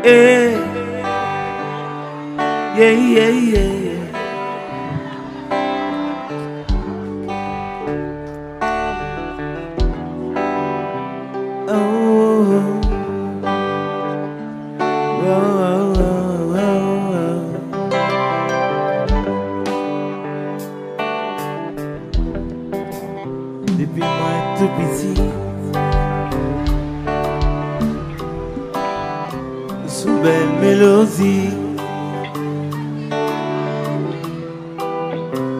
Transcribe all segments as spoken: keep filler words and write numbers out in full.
Eh, yeah, yeah, yeah. Oh, oh, oh, oh, oh. Depi mwen tou piti, sou bèl melodi.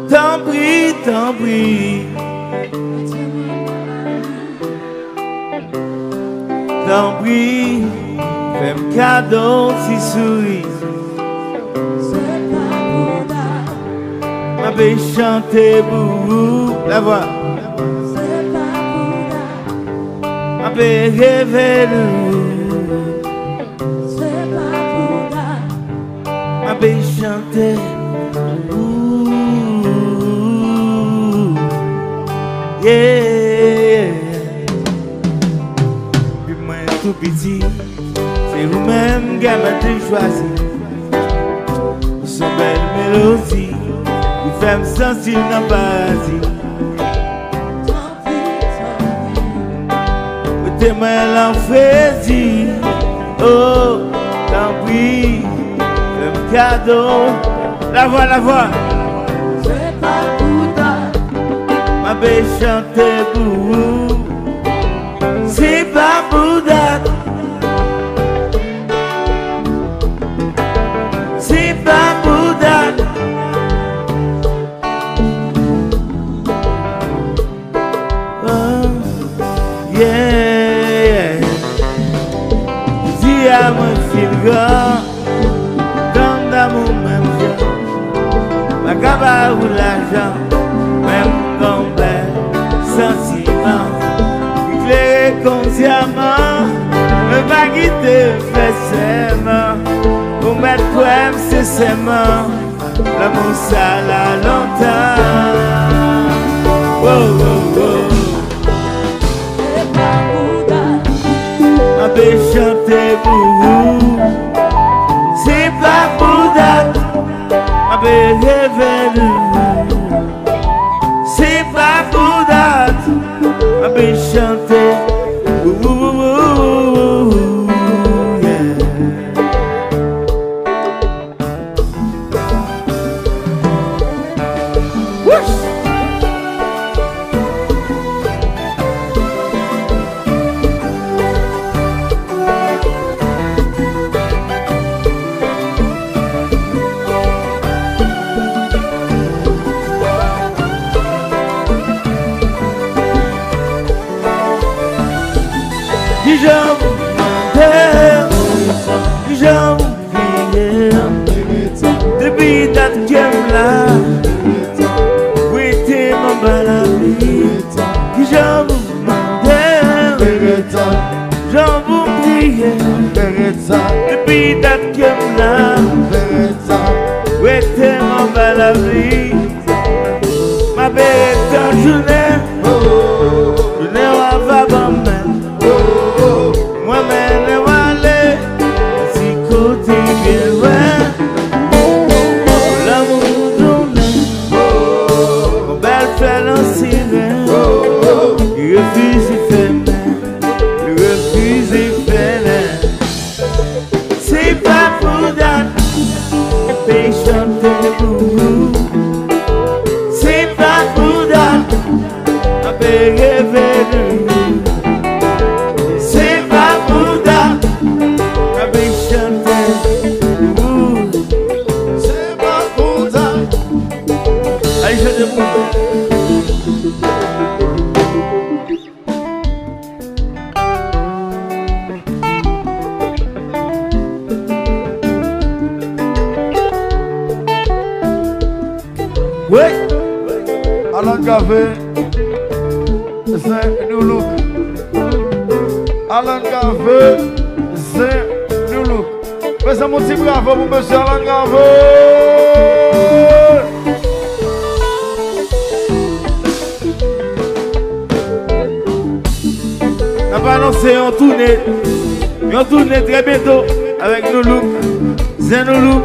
Tanpri, tanpri. Tanpri, fè m kado ti souri. M ape chante pou ou. La vwa. M ape reve de ou. M ape chante pou ou. Yeah. Depi mwen tou piti, se ou menm genlè m te chwazi. Ou se yon bèl melodi ki fè m santi m nan paradi. Mete mwen lan fredi. Oh, tanpri, fè m kado. La vwa, la vwa. Se pa pou dat. M ape chante pou ou. Se pa pou dat. Se pa pou dat. Oh, yeah. Jodi a mwen fin gran. Tann damou menm jan. Pa ka ba ou lajan. Men m gon bèl santiman ki klere kon dyaman. Men pa kite m fè sèman. Ou mèt kwè m sensèman. Lanmou sa la lontan. Oh, oh, oh. M ape chante pou ou. Se pa pou dat. M ape reve de ou. Se pa pou dat. M ape chante pou ou. Yeah. Kijan pou mande, kijan pou kriye. Depi dat ke m la, rete m anba lapli. Kijan pou mande, jan pou kriye. Depi dat ke m la, rete m anba lapli. M ape ret tan jounen, jounen w ava ban m men. Mwen mennen w ale yon ti kote byen lwen. Lanmou tounen yon bèl flè nan siren. Li refize fèmen, li refize fèmen. Se pa pou dat, m ape chante pou ou. Se pa pou dat, m ape reve de ou. Se pa pou dat, m ape chante pou ou. Se pa pou dat. Ay, chante pou mwen. Wi. Alan Cavé, Zen, New Look. Alan Cavé, Zen, Mezanmi, yon ti bravo pou mesye Alan Cavé. N ap anonse yon toune, yon toune trè byento avèk Noulouk, Zen Noulouk,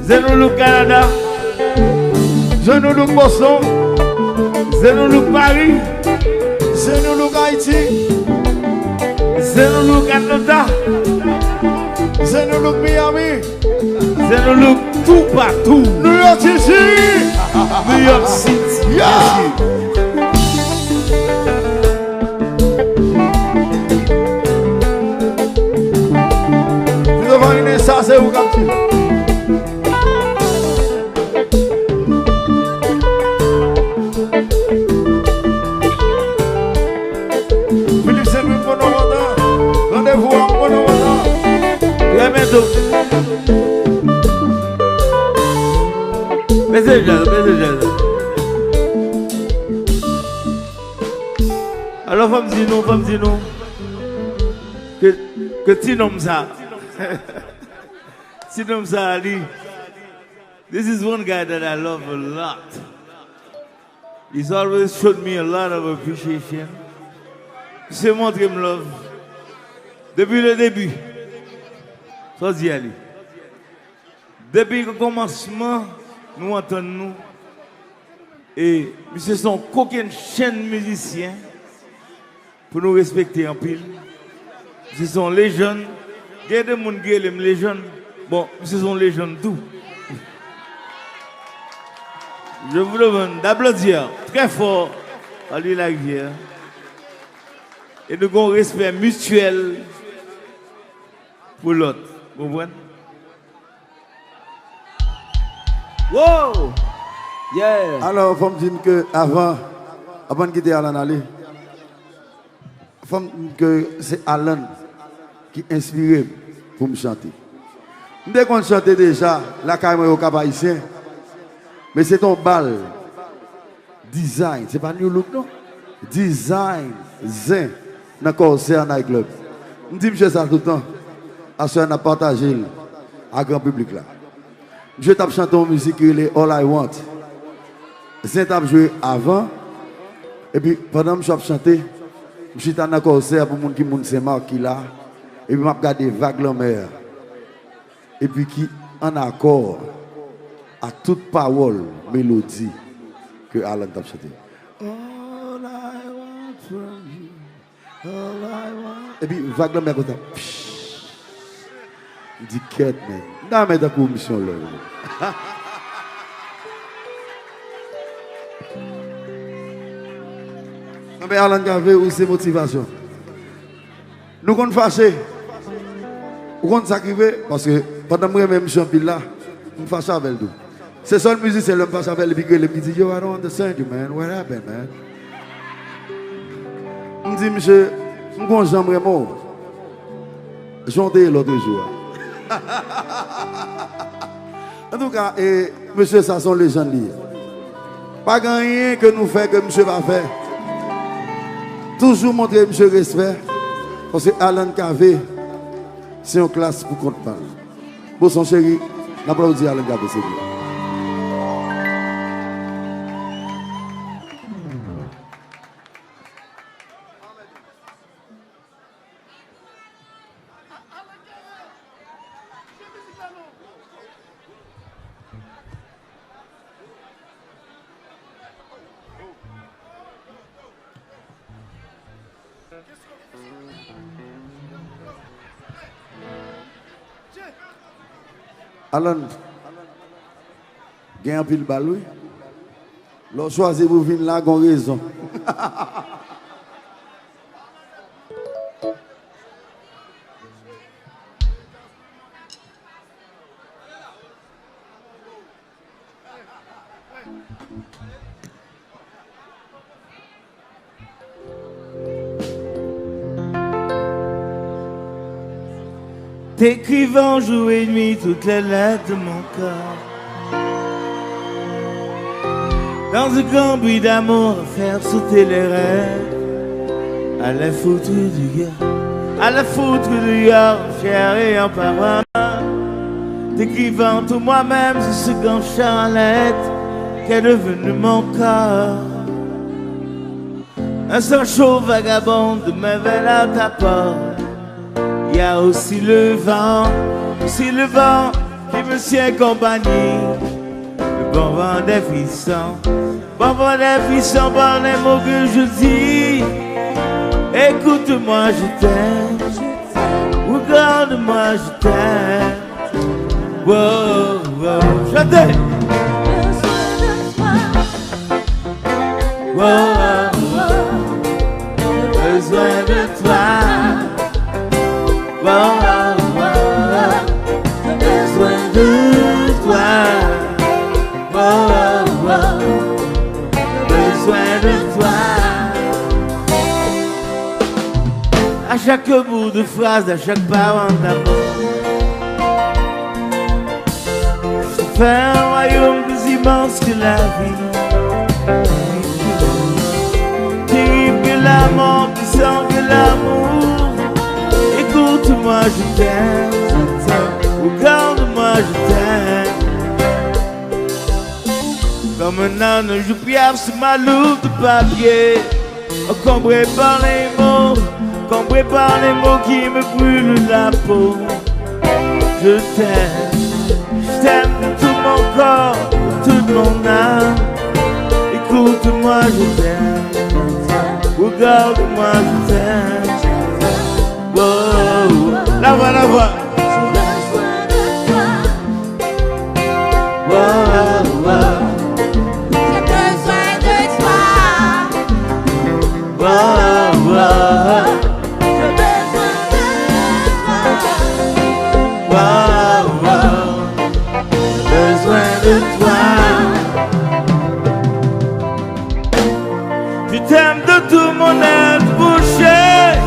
Zen Noulouk Kanada, Zen Noulouk Boston, Zen Noulouk Paris, Zen Noulouk Ayiti, Zen Noulouk Atlanta, Zen Noulouk Miami. Zen Noulouk toupatou. New York City. New York City. Yeah. Vito Vanessa, se ou k ap di. Philippe Saint-Louis, Monomoto. Randevou an Monomoto. Trè byento. Mesye djaz, mesye djaz. Alò, fò m di nou, fò m di nou ke, ke ti nonm sa, ti nonm sa, li, this is one guy that I love a lot. He's always showed me a lot of appreciation. Misye montre m love depi le début. Sa w di a li? Depi kòmansman, nou antann nou. E misye se yon kokenn chenn mizisyen. Pou nou respekte anpil. Misye se yon lejann. Gen de moun ki rele m lejann. Bon, misye se yon lejann tou. Je vous demande d'applaudir très fort Arly Larivière. E nou gen yon respè mityèl pou lòt. Konprann? Wow! Yeah! Alò, fò m di n ke avan, avan n kite Alan ale, fò m di n ke se Alan ki enspire m pou m chante. M te konn chante deja lakay mwen yo Kap Ayisyen, men se t on bal Design, se pa New Look non. Design, Zen, nan Corsair Night Club. M di misye sa toutan. Aswè a n ap pataje l a gran piblik la. Misye t ap chante yon mizik ki rele All I Want. Zen t ap jwe avan. Epi pandan misye ap chante, m chita nan Corsair pou moun ki moun Senmak ki la. Epi m ap gade vag lanmè a. Epi ki ann akò ak tout pawòl, melodi ke Alan t ap chante. All I want from you, all I want. Epi vag lanmè konsa. M di kèt, men. M ta renmen tankou misyon lè. Anben Alan Cavé, ou se motivasyon. Nou konn fache. Ou konn sa k rive? Paske pandan m renmen misye anpil la, m fache avè l tou. Se sèl mizisyen lè m fache avè l epi ki rele m ki di, "Yo, I don't understand you, man. What happened, man?" M di, "Misye, m gon jan m renmen w. Jan w te ye lòt jou a." Antouka, e, mesye sa se yon lejann li ye. Pa gen anyen ke nou fè ke misye pa fè. Toujou montre misye respè, paske Alan Cavé se yon klas pou kont pa l. Boson cheri, n aplodi Alan Cavé, silvouplè. Alan, gen anpil bal, wi. Lè w chwazi pou vin la, gon rezon. T'écrivant jour et nuit toutes les lettres de mon cœur. Dans un grand bruit d'amour, faire sauter les rêves à la foudre du guerre. À la foutre dehors, j'ai rien par moi. Décrivant tout moi-même, c'est ce grand Charlette qui est devenu mon corps. Un sang chaud vagabonde de main vers ta porte. Il y a aussi le vent, aussi le vent qui me tient compagnie. Le bon vent des frissons, bon vent des frissons, bon les mots que je dis. Écoute-moi, je t'aime. Regarde-moi, je t'aime. Wow, wow. Chantez. Wow, wow, wow. Besoin de toi. Wow, wow, wow. Besoin de toi. Wow, wow, wow. Besoin de toi. À chaque bout de phrase, à chaque parole d'amour, je te fais un royaume plus immense que la vie. Terrible que la mort, puissant que l'amour. Écoute-moi, je t'aime, je t'aime. Regarde-moi, je t'aime. Comme un âne, je piaffe sur ma loupe de papier. Encombré par les mots, encombré par les mots qui me brûlent la peau. Je t'aime, je t'aime de tout mon corps, de toute mon âme. Écoute-moi, je t'aime. Regarde-moi, je t'aime. Wow. La voix, la voix. Wow, wow. J'ai besoin de toi. Wow, wow. J'ai besoin de toi. Wow, wow. J'ai besoin de toi. Je t'aime de tout mon être, mon chéri.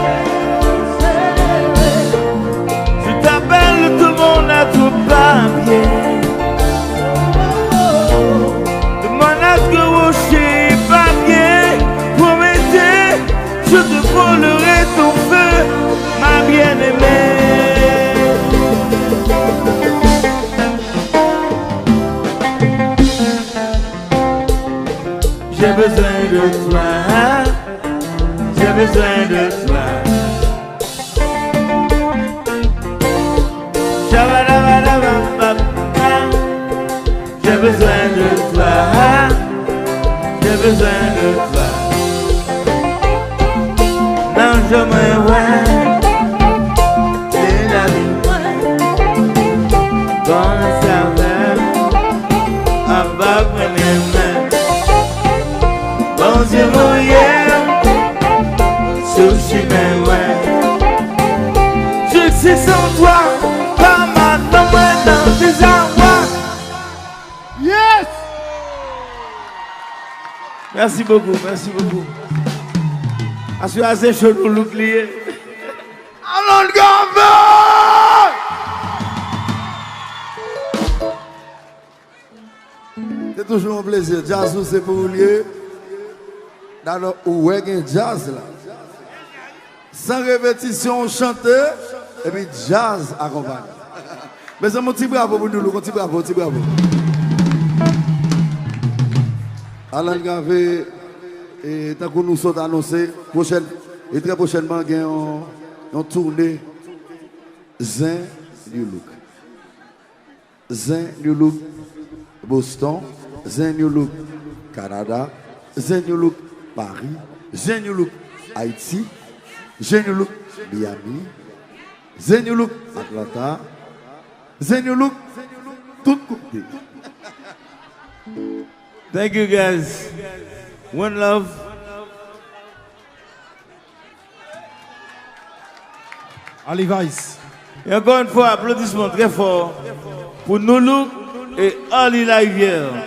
Je t'appelle de tout mon être, papier. De mon être, rocher, papier. Promettez, je te brûlerai ton feu, ma bien-aimée. J'ai besoin de toi, j'ai besoin de toi. Shabadabadabababa. J'ai besoin de toi, j'ai besoin de toi. Nan je mwen wè, se lavi mwen. Bon Sovè, ap ban mwen men mwen. Bondye voye m sou chimen mwen. Je suis sans toi, pa madan mwen nan dezavwa. Yes! Merci beaucoup, merci beaucoup. Aswè a se show Nou Look li ye. Alan Gave! Se toujou yon plezi. Djaz ou se pou ou l ye. Dayè ou wè gen djaz la. San repetisyon, ou chante, epi djaz akonpanye. Mezanmi, yon ti bravo pou Nou Look, yon ti bravo, yon ti bravo. Alan Gave, e, tankou nou sot anonse, pwochèn, e trè pwochènman, gen yon, yon toune Zen Nu Look. Zen Nu Look Boston, Zen Nu Look Kanada, Zen Nu Look Paris, Zen Nu Look Ayiti, Zen Nu Look Miami, Zen Nu Look Atlanta, Zen Nu Look tout kote. Thank you, guys. One love. Arly Vice. E ankò yon fwa, aplodisman trè fò pou Nou Look e Arly Larivière.